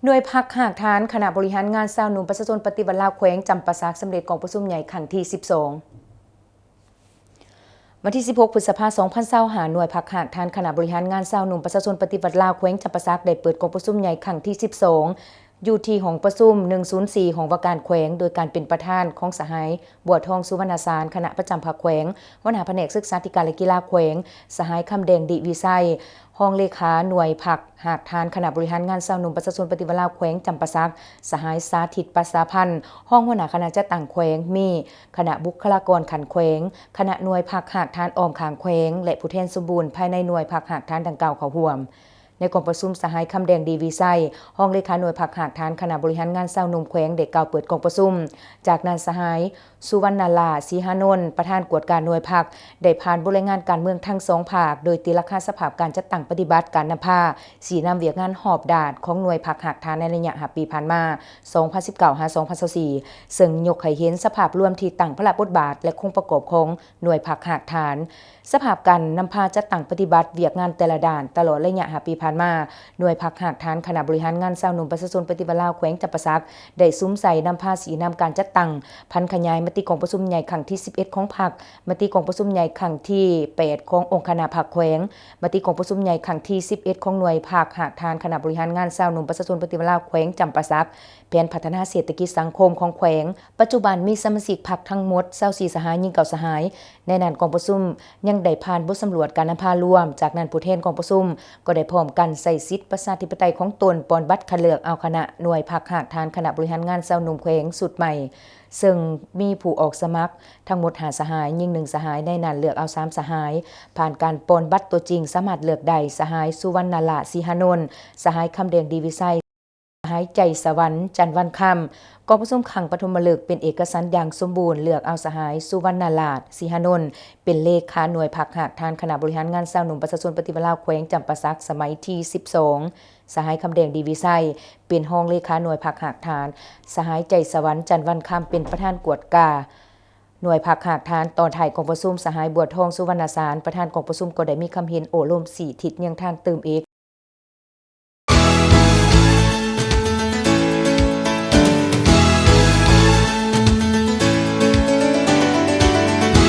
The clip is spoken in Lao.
ໜ່ວຍພັກຮາກຖານຄະນະບໍລິຫານງານຊາວໜຸ່ມປະຊາຊົນປະຕິວັດລາວແຂວງຈຳປາສັກ ສຳເລັດກອງປະຊຸມໃຫຍ່ຄັ້ງທີສິບສອງ. ວັນທີສິບຫົກ ພຶດສະພາ ສອງພັນຊາວຫ້າ ໜ່ວຍພັກຮາກຖານຄະນະບໍລິຫານງານຊາວໜຸ່ມປະຊາຊົນປະຕິວັດລາວແຂວງຈຳປາສັກ ໄດ້ເປີດກອງປະຊຸມໃຫຍ່ຄັ້ງທີສິບສອງ ຢູ່ທີ່ຫ້ອງປະຊຸມ ໜຶ່ງສູນສີ່ ຫ້ອງວ່າການແຂວງ ໂດຍການເປັນປະທານຂອງສະຫາຍ ບົວທອງ ສຸວັນນະສານ ຄະນະປະຈຳພັກແຂວງ, ຫົວໜ້າພະແນກສຶກສາທິການ ແລະ ກິລາແຂວງ, ສະຫາຍ ຄຳແດງ ດີວິໄຊ ຮອງເລຂາໜ່ວຍພັກຮາກຖານຄະນະບໍລິຫານງານຊາວໜຸ່ມປະຊາຊົນປະຕິວັດລາວແຂວງຈຳປາສັກ, ສະຫາຍ ສາທິດ ປະສາພັນ ຮອງຫົວໜ້າຄະນະຈັດຕັ້ງແຂວງ, ມີຄະນະບຸກຄະລາກອນຂັ້ນແຂວງ, ຄະນະໜ່ວຍພັກຮາກຖານອ້ອມຂ້າງແຂວງ ແລະ ຜູ້ແທນສົມບູນພາຍໃນໜ່ວຍພັກຮາກຖານດັ່ງກ່າວເຂົ້າຮ່ວມ. ໃນກອງປະຊຸມ, ສະຫາຍ ຄຳແດງ ດີວິໄຊ ຮອງເລຂາໜ່ວຍພັກຮາກຖານຄະນະບໍລິຫານງານຊາວໜຸ່ມແຂວງ ໄດ້ກ່າວເປີດກອງປະຊຸມ. ຈາກນັ້ນ, ສະຫາຍ ສຸວັນນະລາ ສີຫານົນ ປະທານກວດກາໜ່ວຍພັກ ໄດ້ຜ່ານບົດລາຍງານການເມືອງທັງສອງພາກ ໂດຍຕີລາຄາສະພາບການຈັດຕັ້ງປະຕິບັດ, ການນຳພາ, ຊີ້ນຳວຽກງານຮອບດ້ານຂອງໜ່ວຍພັກຮາກຖານໃນໄລຍະຫ້າປີຜ່ານມາ ສອງພັນສິບເກົ້າ ຫາ ສອງພັນຊາວສີ່ ເຊິ່ງຍົກໃຫ້ເຫັນສະພາບລວມທີ່ຕັ້ງພາລະບົດບາດ ແລະ ໂຄງປະກອບຂອງໜ່ວຍພັກຮາກຖານ, ສະພາບການນຳພາຈັດຕັ້ງປະຕິບັດວຽກງານແຕ່ລະດ້ານ ຕະຫຼອດໄລຍະຫ້າປີຜ່ານມາ, ໜ່ວຍພັກຮາກຖານຄະນະບໍລິຫານງານຊາວໜຸ່ມປະຊາຊົນປະຕິວັດລາວແຂວງຈຳປາສັກ ໄດ້ສຸມໃສ່ນຳພາຊີ້ນຳການຈັດຕັ້ງ, ຜັນຂະຫຍາຍມະຕິກອງປະຊຸມໃຫຍ່ຄັ້ງທີສິບເອັດຂອງພັກ, ມະຕິກອງປະຊຸມໃຫຍ່ຄັ້ງທີແປດຂອງອົງຄະນະພັກແຂວງ, ມະຕິກອງປະຊຸມໃຫຍ່ຄັ້ງທີສິບເອັດຂອງໜ່ວຍພັກຮາກຖານຄະນະບໍລິຫານງານຊາວໜຸ່ມປະຊາຊົນປະຕິວັດລາວແຂວງຈຳປາສັກ, ແຜນພັດທະນາເສດຖະກິດສັງຄົມຂອງແຂວງ. ປັດຈຸບັນມີສະມາຊິກພັກທັງໝົດຊາວສີ່ສະຫາຍ, ຍິງເກົ້າສະຫາຍ. ໃນນັ້ນ, ກອງປະຊຸມຍັງໄດ້ຜ່ານບົດສຳຫຼວດການນຳພາລວມ. ຈາກນັ້ນ, ຜູ້ແທນກອງປະຊຸມກໍໄດ້ພ້ອມກັນໃຊ້ສິດປະຊາທິປະໄຕຂອງຕົນ, ປ່ອນບັດຄັດເລືອກເອົາຄະນະໜ່ວຍພັກຮາກຖານຄະນະບໍລິຫານງານຊາວໜຸ່ມແຂວງຊຸດໃໝ່, ເຊິ່ງມີຜູ້ອອກສະໝັກທັງໝົດຫ້າສະຫາຍ, ຍິງໜຶ່ງສະຫາຍ, ໃນນັ້ນເລືອກເອົາສາມສະຫາຍ ຜ່ານການປ່ອນບັດຕົວຈິງ, ສາມາດເລືອກໄດ້ ສະຫາຍ ສຸວັນນະລາ ສີຫານົນ, ສະຫາຍ ຄຳແດງ ດີວິໄຊ, ສະຫາຍ ໃຈສະຫວັນ ຈັນວັນຄຳ. ກອງປະຊຸມຄັ້ງປະຖົມມະລຶກເປັນເອກະສັນຢ່າງສົມບູນ, ເລືອກເອົາສະຫາຍ ສຸວັນນະລາດ ສີຫານົນ ເປັນເລຂາໜ່ວຍພັກຮາກຖານຄະນະບໍລິຫານງານຊາວໜຸ່ມປະຊາຊົນປະຕິວັດລາວແຂວງຈຳປາສັກສະໄໝທີສິບສອງ, ສະຫາຍ ຄຳແດງ ດີວິໄຊ ເປັນຮອງເລຂາໜ່ວຍພັກຮາກຖານ, ສະຫາຍ ໃຈສະຫວັນ ຈັນວັນຄຳ ເປັນປະທານກວດກາໜ່ວຍພັກຮາກຖານ. ຕອນທ້າຍກອງປະຊຸມ, ສະຫາຍ ບົວທອງ ສຸວັນນະສານ ປະທານກອງປະຊຸມ ກໍໄດ້ມີຄຳເຫັນໂອ້ລົມຊີ້ທິດແນວທາງຕື່ມອີກ,